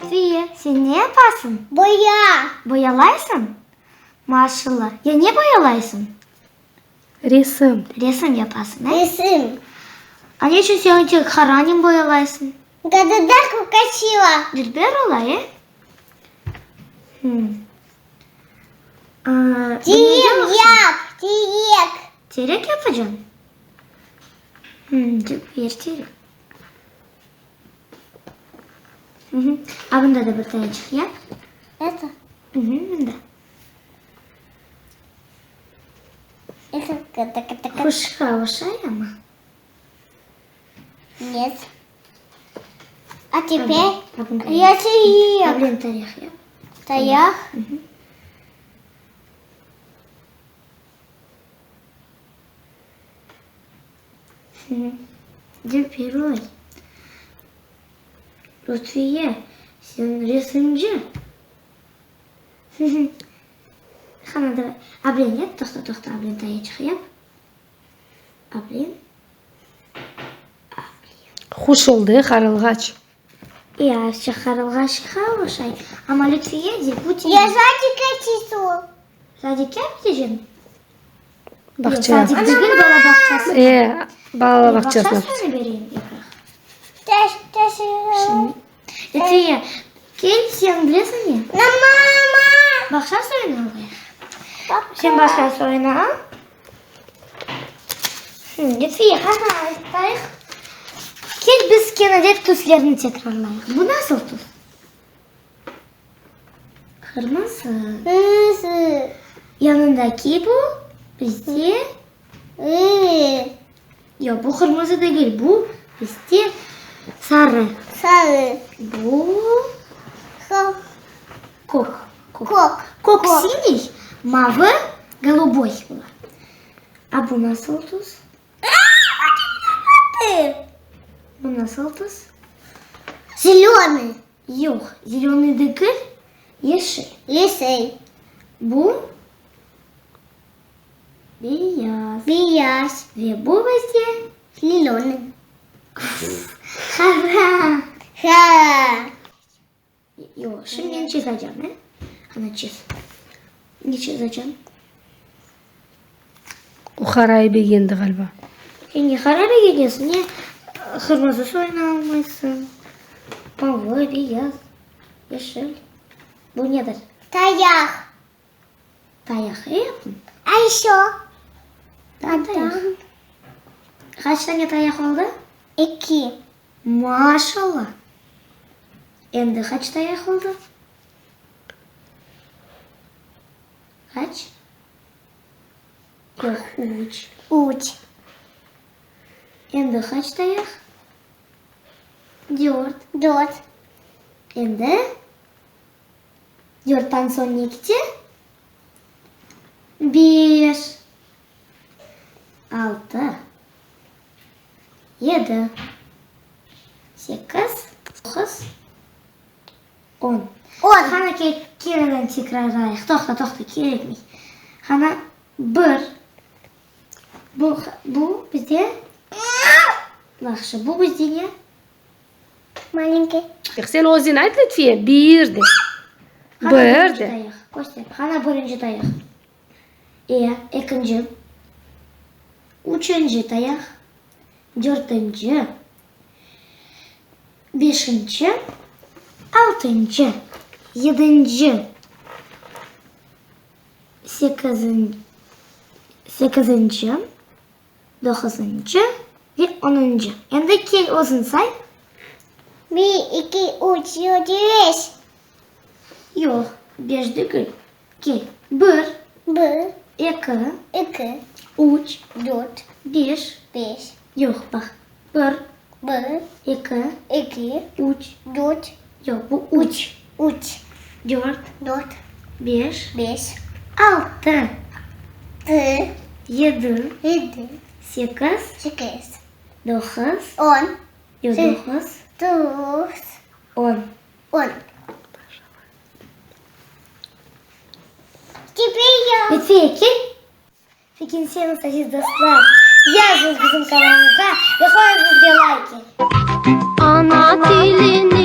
Lütfiye, sen ne yapasıñ? Boya. Boyalaysıñ? Maşallah. Ya ne boyalaysıñ? Resim. Resim yapasıñ, e? Resim. A ne içün sen tek qaranen boyalaysıñ? Qadında krasivo. Dülber ola, e? Terek yap, terek. Terek yapacağım? Dülber terek. A bunda da bir tanecik yap. Это? Bunda. Quşqa oşay amma. Нет. A teper ya Ablen tayaq yap. Tayaq? Dülber oy. Lütfiye, sen resimci. Qana, davay. Ablen yap, toqta, toqta, ablen tayaçıq yap. Ablen. Huş oldı, e, qarılğaç. E, azca qarılğaçqa oşay. Amma Lütfiye de bu Ya sadike çizu. Sadikke biteceksin? Bağça. Yoq, sadik degil, bala bağçası. E, balalar bağçasına. Bağça suyunı bereyim, yapraq. Taş, taş. Şimdi. Lütfiye, kel, sen bilesiñ ne? Na, mama. Bağça suyunı alayıq. Sen bağça suyunı al. Lütfiye, qana aytayıq. Kel, biz kene de tüslerni tekrarlayıq. Bu nasıl tüs? Qırmızı. Qırmızı. Yanındaki bu bizde. Yoq, bu qırmızı degil, bu bizde sarı. Sarı. Bu kök. Kök. Kök siniy, mavı, goluboy ola. A bu nasıl tüs? Bu nasıl tüs? Zelönıy. Yoq, zelönıy degil, yeşil. Yeşil. Bu beyaz. Beyaz. Ve bu bizde? Zelönıy. Qara. Qara. Yoq, şimdi men çizacam, e? Qana, çiz. Ne çizacam? O qarayı begendi, ğaliba. Sen ne qara begenesiñ, ne qırmızı soyunı almaysıñ? Mavı, beyaz, yeşil. Bu nedir? Tayaq. Tayaq, e, yaptıñ? A eşo? Daa tayaq. Qaç tane tayaq oldı? Eki. Maşallah! Endi qaç tayaq oldı? Qaç? Yoq, üç. Üç. Endi qaç tayaq? Dört. Dört. Endi dörttan soñ ne kete? Beş. Altı. Yedi. Sekiz. Doquz. On. On. Qana, kel, kereden tekrarlayıq. Toqta, toqta, kerekmey. Qana, bir. Bu, bu bizde? Yahşı, bu bizde ne? Malenkiy. Sen özüñ ayt, Lütfiye, bir de. Qana Bir birinci de. tayaq. Köster. Qana birinci tayaq. E, ekinci. Üçünci tayaq. Dörtünci. Beşinci. Altıncı. Yedinci. Sekizinci. Doquzıncı ve onuncı. Endi kel özüñ say. Bir, eki, üç, dört, beş. Yoq, beş degil. Kel, bir. Bir. Eki. Eki. Üç. Dört. Beş. Beş. Yoq, baq. Bir. Bir. Eki. Eki. Üç. Dört. Yoq, bu üç. Üç. Dört. Dört. Beş. Beş. Altı. Tı. Yedi. Yedi. Sekiz. Sekiz. Doquz. On. Yoq, doquz. Doquz. On. On. Teper ya. Lütfiye, kel. Begenseñiz, aziz dostlar, yazıñız bizim kanalımızğa ve qoyuñız bizge layki. Ana tili.